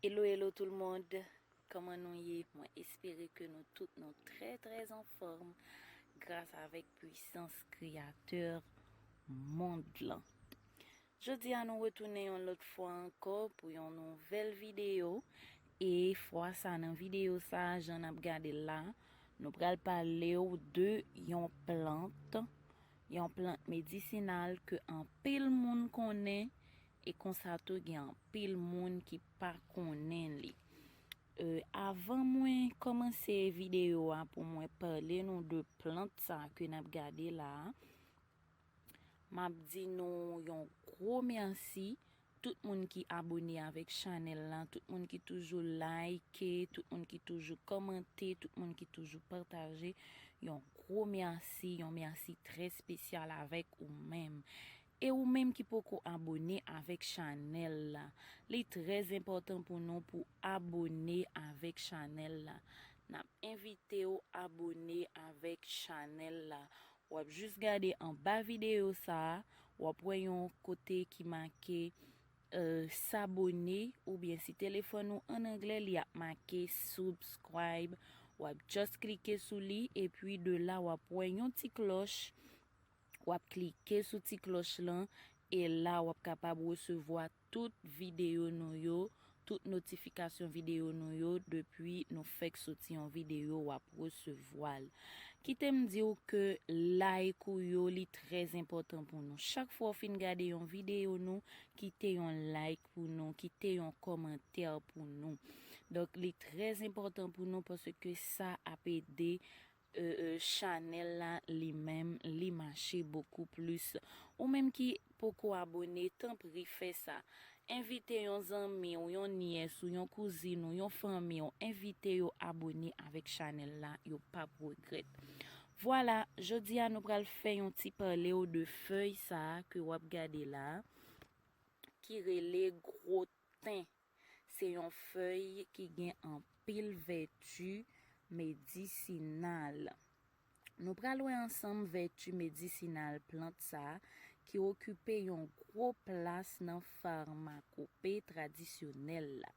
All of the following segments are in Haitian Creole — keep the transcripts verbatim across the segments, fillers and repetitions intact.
Hello, hello tout le monde. Kòman nou ye? Mwen espere ke nou tout nou trè, trè anfòm gras avèk pwisans Kreyatè mond lan. Jodi a nou retounen yon lòt fwa ankò pou yon nouvèl videyo. E fwa sa, nan videyo sa, jan n ap gade l la, nou pral pale w de yon plant, yon plant medisinal ke anpil moun konnen, e konsa tou gen anpil moun ki pa konnen li. E, avan mwen kòmanse videyo a pou mwen pale nou de plant sa ke n ap gade la a, m ap di nou yon gwo mèsi. Tout moun ki abone avèk chanèl la, tout moun ki toujou like, tout moun ki toujou kòmante, tout moun ki toujou pataje, yon gwo mèsi, yon mèsi trè espesyal avèk ou menm. E ou menm ki poko abone avèk chanèl la, li trè enpòtan pou nou pou abone avèk chanèl la. N ap envite w abone avèk chanèl la. W ap jis gade anba videyo sa a, w ap wè yon kote ki make, euh, s'abonner, oubyen si telefòn ou an anglè, li ap make subscribe. W ap just klike sou li, epi de la, w ap wè yon ti klòch. W ap klike sou ti klòch lan, e la, w ap kapab resevwa tout videyo nou yo, tout notifikasyon videyo nou yo, depi nou fèk soti yon videyo, w ap resevwa l. Kite m di w ke like ou yo, li trè enpòtan pou nou. Chak fwa w fin gade yon videyo nou, kite yon like pou nou, kite yon kòmantè pou nou. Donk, li trè enpòtan pou nou paske sa ap ede, euh, euh, chanèl la li menm, li mache bokou plis. Ou menm ki poko abone, tanpri fè sa. Envite yon zanmi w, yon nyès ou, yon kouzin ou, yon fanmi w, envite yo abone avèk chanèl la, yo p ap regrèt. Vwala, jodi a nou pral fè yon ti pale w de fèy sa a ke w ap gade la a, ki rele gwo ten. Se yon fèy ki gen anpil vèti medisinal. Nou pral wè ansanm vèti medisinal plant sa a ki okipe yon gwo plas nan famakope tradisyonèl la.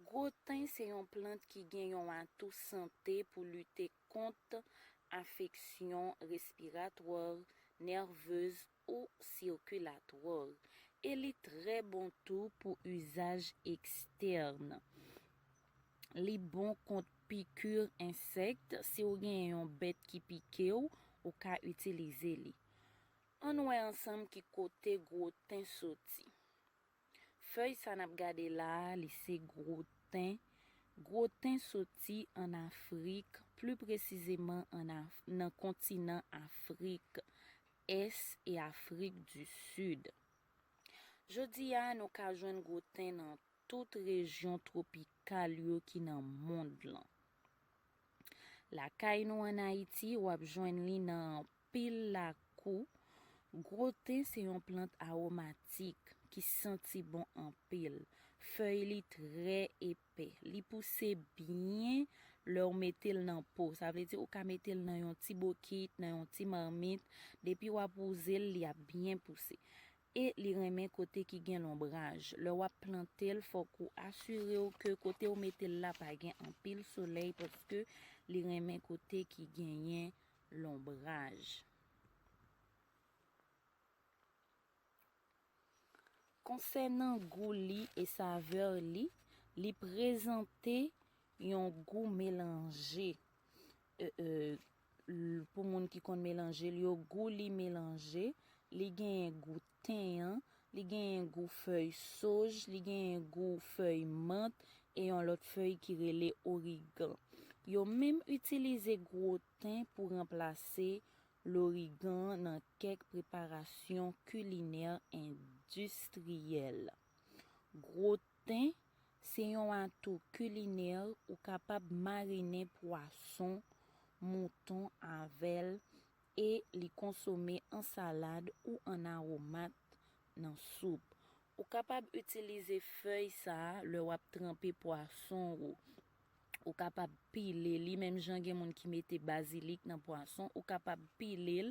Gwo ten se yon plant ki gen yon atou sante pou lite kont afeksyon respiratwa, nèvez ou sikilatwa, e li trè bon tou pou izaj ekstèn. Li bon kont piki ensèk. Si w gen yon bèt ki pike w, ou ka itilize li. Ann wè ansanm ki kote gwo ten soti. Fèy sa n ap gade la a, li se gwo ten. Gwo ten soti ann Afrik, pli presizeman ann Af-, nan kontinan Afrik Ès e Afrik di Sid. Jodi a, nou ka jwenn gwo ten nan tout rejyon twopikal yo ki nan mond lan. Lakay nou ann Ayiti, w ap jwenn li nan anpil lakou. Gwo ten se yon plant awomatik ki santi bon anpil. Fèy li trè epè. Li pouse byen lè w mete l nan po. Sa vle di ou ka mete l nan yon ti bokit, nan yon ti mamit. Depi w ap wouze l, li ap byen pouse. E li renmen kote ki gen lonbraj. Lè w ap plante l, fòk ou asire w ke kote w mete l la pa gen anpil solèy, paske li renmen kote ki genyen lonbraj. Konsènan gou li e savè li, li prezante yon gou melanje. E, e, l-, pou moun ki konn melanje l yo, gou li melanje, li genyen gou ten an, li genyen gou fèy soj, li genyen gou fèy mant e yon lòt fèy ki rele origan. Yo menm itilize gwo ten pou ranplase lorigan nan kèk preparasyon kilinè endistriyèl. Gwo ten se yon atou kilinè, ou kapab marinen pwason, mouton avè l e li konsome an salad ou an awomat nan soup. Ou kapab itilize fèy sa a lè w ap tranpe pwason ou. ou kapab pile li, menm jan gen moun ki mete bazilik nan pwason, ou kapab pile l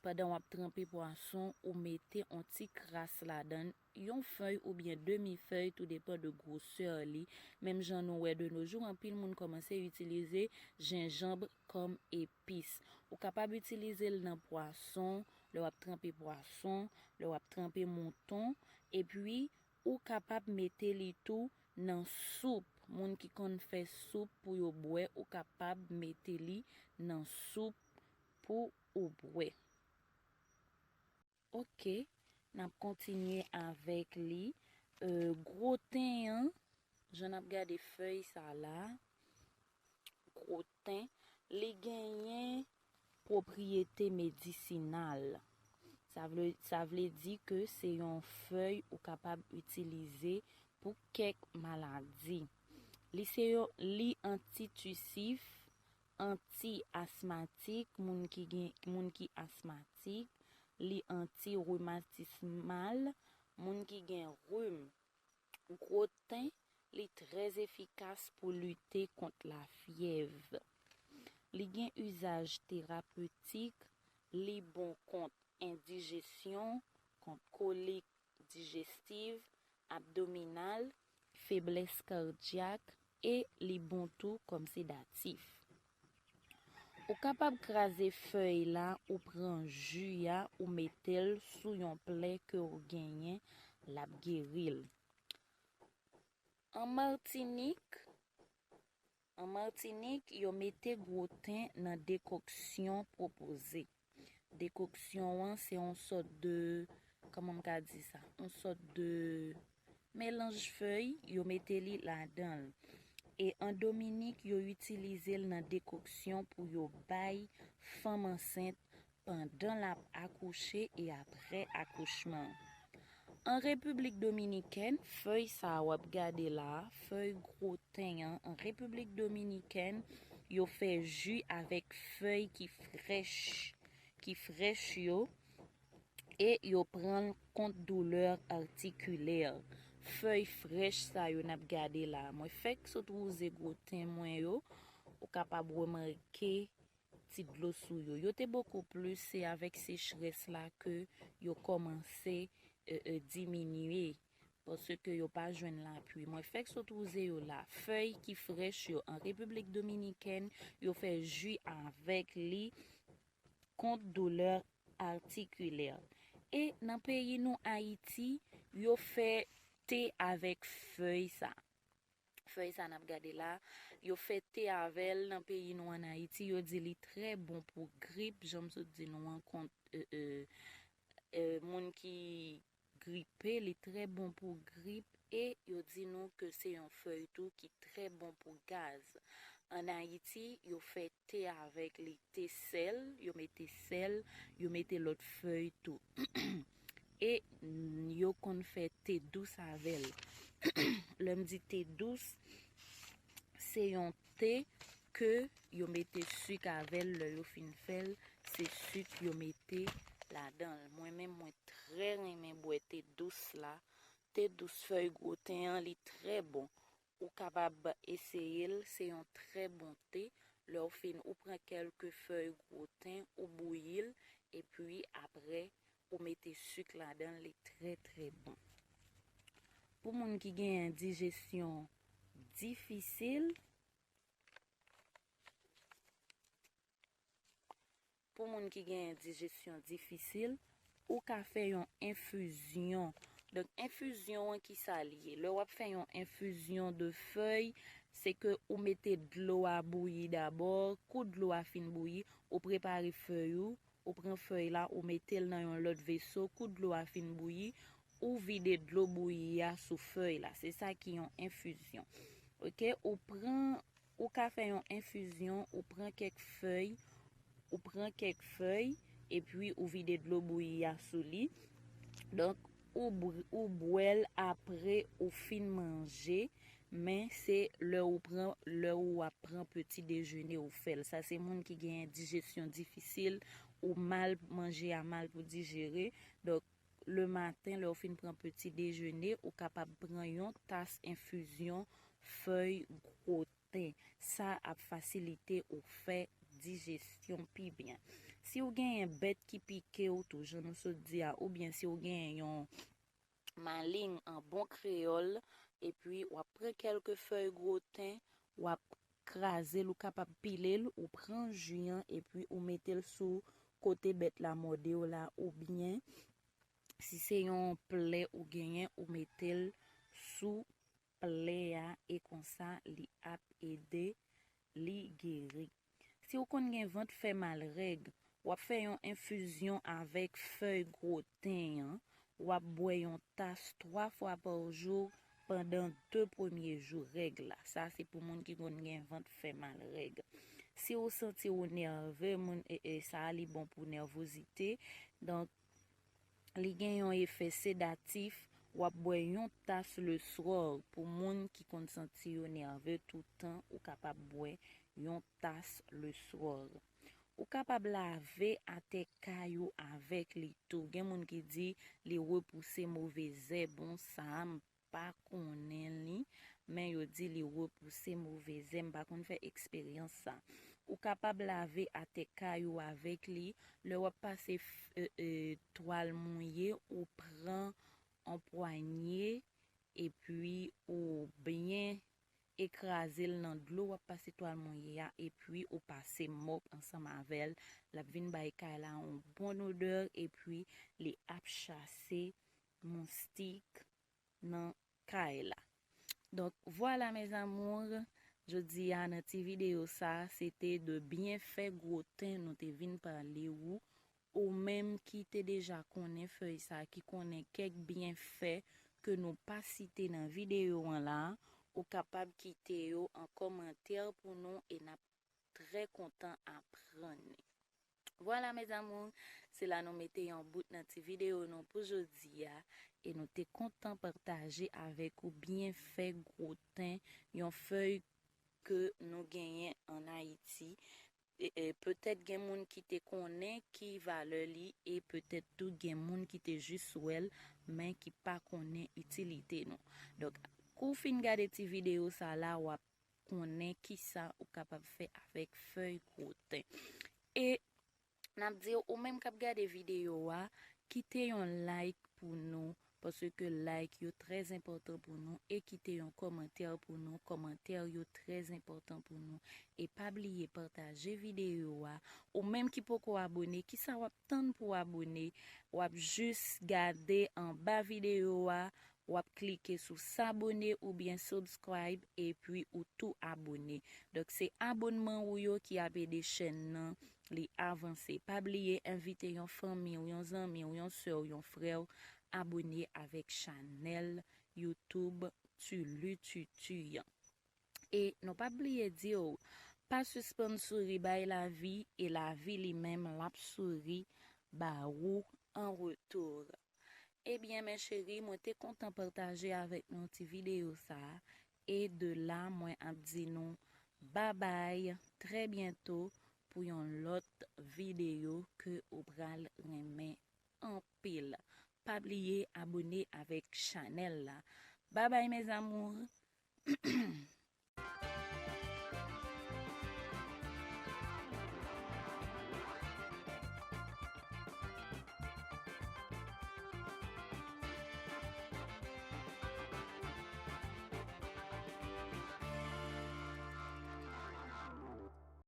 pandan w ap tranpe pwason, ou mete yon ti kras ladan l, yon fèy oubyen demi fèy, tou depan de gwosè li. Menm jan nou wè de nos jours, anpil moun kòmanse itilize jenjanm kòm epis. Ou kapab itilize l nan pwason, lè w ap tranpe pwason, lè w ap tranpe mouton, epi ou kapab mete li tou nan soup. Moun ki konn fè soup pou yo bwè, ou kapab mete li nan soup pou ou bwè. Ok, n ap kontinye avèk li. Euh, gwo ten an, jan n ap gade fèy sa la, gwo ten, li genyen pwopriyete medisinal. Sa vle, sa vle di ke se yon fèy ou kapab itilize pou kèk maladi. Li se yon, li antitisif, anti-asmatik, moun ki gen, moun ki asmatik, li anti-rimatismal, moun ki gen rim. Gwo ten, li trè efikas pou lite kont lafyèv. Li gen izaj terapetik, li bon kont endijesyon, kont kolik dijestiv, abdominal, feblès kadyak, e li bon tou kòm sedatif. Ou kapab kraze fèy la, ou pran ji a, ou mete l sou yon plè ke w genyen, l ap geri l. An Matinik, an Matinik, yo mete gwo ten nan dekoksyon pwopoze. Dekoksyon an, se yon sòt de, kòman m ka di sa? Yon sòt de melanj fèy, yo mete li ladan l. E an Dominik, yo itilize l nan dekoksyon pou yo bay fanm ansent pandan l ap akouche e apre akouchman. An Repiblik Dominikèn, fèy sa a w ap gade la a, fèy gwo ten an, an Repiblik Dominikèn, yo fè ji avèk fèy ki frèch, ki frèch yo, e yo pran l kont doulè artikilè. Fèy frèch sa yo n ap gade la a, mwen fèk sot wouze gwo ten mwen yo, ou kapab remake ti dlo sou yo. Yo te bokou plis, se avèk sechrès la ke yo kòmanse, e, e, diminye, paske yo pa jwenn lapli. Mwen fèk sot wouze yo la. Fèy ki frèch yo an Repiblik Dominikèn, yo fè ji avèk li kont doulè artikilè. E nan peyi nou, Ayiti, yo fè te avèk fèy sa. Fèy sa n ap gade la, yo fè te avè l nan peyi nou ann Ayiti, yo di li trè bon pou grip, jan m sot di nou an, kont, e, e, e, moun ki gripe, li trè bon pou grip, e yo di nou ke se yon fèy tou ki trè bon pou gaz. Ann Ayiti, yo fè te avèk li, te sèl, yo mete sèl, yo mete lòt fèy tou. E, mm, yo konn fè te dous avè l. Lè m di te dous, se yon te ke yo mete sik avè l, lè yo fin fè l, se sik yo mete ladan l. Mwen menm, mwen trè renmen bwè te dous la. Te dous fèy gwo ten an, li trè bon. Ou kapab eseye l, se yon trè bon te. Lè w fin, ou pran kèlke fèy gwo ten, ou bouyi l, epi apre, ou mete sik ladan l, li trè, trè bon. Pou moun ki genyen dijesyon difisil, pou moun ki genyen dijesyon difisil, ou ka fè yon enfizyon. Donk, enfizyon an, ki sa l ye? Lè w ap fè yon enfizyon de fèy, se ke ou mete dlo a bouyi dabò, kou dlo a fin bouyi, ou prepare fèy ou, ou pran fèy la, ou mete l nan yon lòt veso, kou dlo a fin bouyi, ou vide dlo bouyi a sou fèy la. Se sa ki yon enfizyon. Oke, ou pran, ou ka fè yon enfizyon, ou pran kèk fèy, ou pran kèk fèy, epi ou vide dlo bouyi a sou li. Donk, ou, ou bwè l apre ou fin manje, men se lè ou pran, lè ou ap pran peti dejene ou fè l. Sa se moun ki genyen dijesyon difisil, ou mal, manje a mal pou dijere. Donk, le maten, lè ou fin pran peti dejene, ou kapab pran yon tas enfizyon fèy gwo gwoten. Sa ap fasilite ou fè dijesyon pi byen. Si w genyen bèt ki pike w tou, jan nou sot di a, oubyen si w genyen yon maleng an bon kreyòl, epi w ap pran kèlke fèy gwoten, w ap kraze l, ou kapab pile l, ou pran ji an, epi ou mete l sou kote bèt la mòde w la, oubyen si se yon plè ou genyen, ou mete l sou plè a, e konsa li ap ede li geri. Si w konn gen vant fè mal règ, w ap fè yon enfizyon avèk fèy gwoten an, w ap bwè yon tas twa fwa pa jou pandan de premye jou règ la. Sa se pou moun ki konn gen vant fè mal règ. Si w santi w nève, moun, e, e, sa a li bon pou nèvozite. Donk, li gen yon efè sedatif. W ap bwè yon tas le soir. Pou moun ki konn santi yo nève toutan, ou kapab bwè yon tas le soir. Ou kapab lave atè kay ou avèk li tou. Gen moun ki di li repouse move zèb. Bon, sa a m pa konnen li, men yo di li repouse move zèb. M pa konn fè eksperyans sa. Ou kapab lave atè kay ou avèk li. Lè w ap pase f-, e, e, twal mouye, ou pran yon pwanye, epi ou byen ekraze l nan dlo w ap pase twal mouye a, epi ou pase mòp ansanm avè l. L ap vin bay kay la yon bon odè, epi li ap chase moustik nan kay la. Donk, vwala, mes amours, jodi a nan ti videyo sa, se te de byenfè gwoten nou te vin pale ou, ou menm ki te deja konnen fèy sa, ki konnen kèk byenfè ke nou pa site nan videyo an la, ou kapab kite yo an kòmantè pou nou e n ap trè kontan aprann li. Vwala, mes amours, se la nou mete yon bout nan ti videyo nou pou jodi a, e nou te kontan pataje avèk ou byenfè gwoten, yon fèy ke nou genyen ann Ayiti. E, e, petèt gen moun ki te konnen ki valè li, e petèt tou gen moun ki te jis wè l, men ki pa konnen itilite nou. Donk, kou w fin gade ti videyo sa la, w ap konnen kisa ou kapab fè avèk fèy gwoten. E n ap di w, ou menm k ap gade videyo a, kite yon like pou nou, paske like yo trè enpòtan pou nou, e kite yon kòmantè pou nou. Kòmantè yo trè enpòtan pou nou. E pa bliye pataje videyo a. Ou menm ki poko abone, kisa w ap tann pou w abone? W ap jis gade anba videyo a, w ap klike sou s'abonner oubyen subscribe, epi ou tou abone. Donk, se abònman ou yo ki ap ede chèn nan li avanse. Pa bliye envite yon fanmi w, yon zanmi w, yon sè w, yon frè w abone avèk chanèl YouTube Tulu Tutu an. E nou pa bliye di w, pa sispann souri bay lavi, e lavi li menm l ap souri ba ou an retou. Ebyen, mes chéris, mwen te kontan pataje avèk nou ti videyo sa a. E de la, mwen ap di nou babay, trè byento pou yon lòt videyo ke ou pral renmen anpil. Pa bliye abone avèk chanèl la. Babay, mes amours!